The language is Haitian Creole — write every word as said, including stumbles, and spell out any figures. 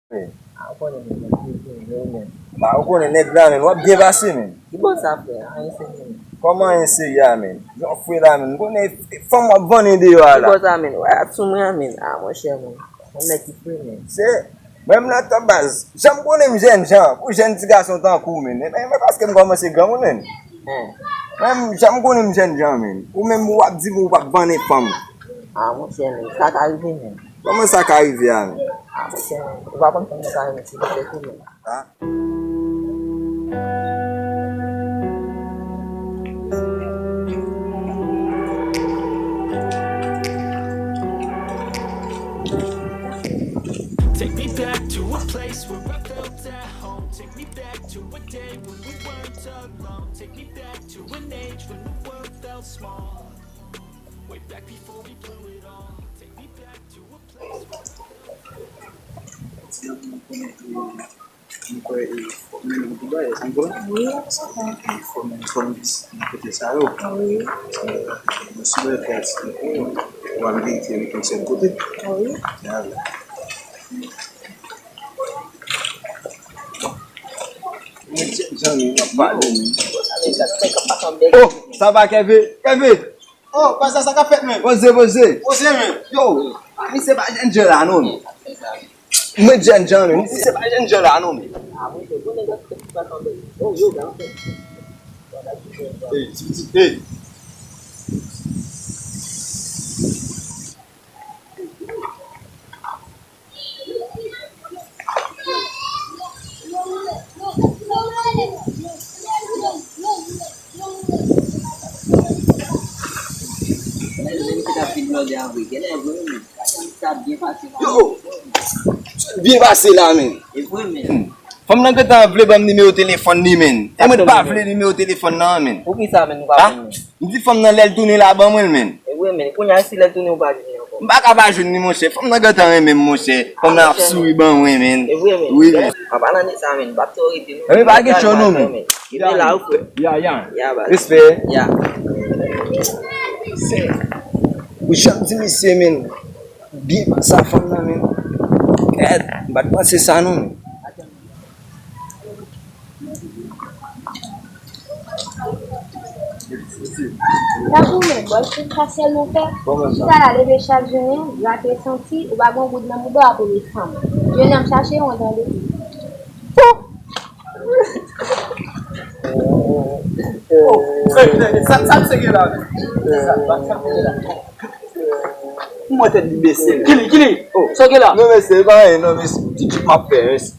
A, ou konnen, men, mwen, mwen, mwen, men. Ba, ou konnen nèg la, men, w ap byen pase, men. Ki bò sa, frè? Anyen serye, men. Kòman anyen serye a, men? Jan w fre la, men. M konnen e fanm w ap vannen deyò a la. Ki bò sa, men? Wè, ap sou mwen an, men. A, monchè, men. Yon nèg ki fre, men. Se, mwen, m nan tan baz. Jan m konnen m jènjan, pou jèn ti gason tankou w, men. E, men, men paske m kòmanse granmoun, men. Mwen, jan m konnen m jènjan, men. Ou menm, ou ap di m ou p ap vannen fanm. A, monchè, men. Sa ka rive, men. Kòman sa ka rive a, men? A, monchè, men. Ou pa konn fanm sa ka rive, se monchè tou, men. A. Take me back to a place where I felt at home. Take me back to a day when we weren't alone. Take me back to an age when the world felt small. Way back before we blew it all. Take me back to a place where Mwen kwè, e, fò m mennen yon ti bagay, sa m konnen. Wi, sa m konnen. E, fò m, fò m di nan kote sa yo. Wi. E, mwen sou lè fè atis mwen, ou pa vin rete yon sèl kote. Wi. Ya, la. Mwen di, zanmi, w ap pale. Oh, sa va, Kève? Kève! Oh, pastè, sa k ap fèt, men? Poze, poze. Poze, men. Yo, misye pa jènjan la, non, men. Mwen jènjan, men. Misye pa jènjan la, non, men. Hey, ti pitit, hey. Yo! Byen pase la, men. Fanm nan gentan vle ban m nimewo telefòn li, men. E mwen pa vle nimewo telefòn nan, men. Poukisa, men, nou pa konn, men? M di fanm nan lè l tounen la ban mwen l, men. E vre, men. Kounye a, si lè l tounen, ou pa jwenn li ankò. M pa ka pa jwenn li, monchè. Fanm nan gentan renmen m, monchè. Fanm nan ap souri ban mwen, men. E vre, men. Wi, men. An palan de sa, men, m p ap twò rete, non. Epi pa gen cho, non, men. Rete la, wi, frè. Ya, ya. Ya, baz. Respè. Ya. Se, ou jan m di misye, men. Byen pase a fanm nan, men. Kèt, m pa t panse sa, non, men. Tankou men, bòl fout fasyèl nou fè. Chita la, leve chak jounen, grate santi, ou pa gon goud nan mouda w ap rele fanm. Jennonm, chache yon, tande. Oh, hey, hey, sa, sa misye gen la, men? Sa, sa misye gen la? Mwen tèt li bese, men. Kili, kili. Oh. Sa w gen la? Non, mesye, e pa anyen, non, mesye. Ti tchip m ap fè, mesye.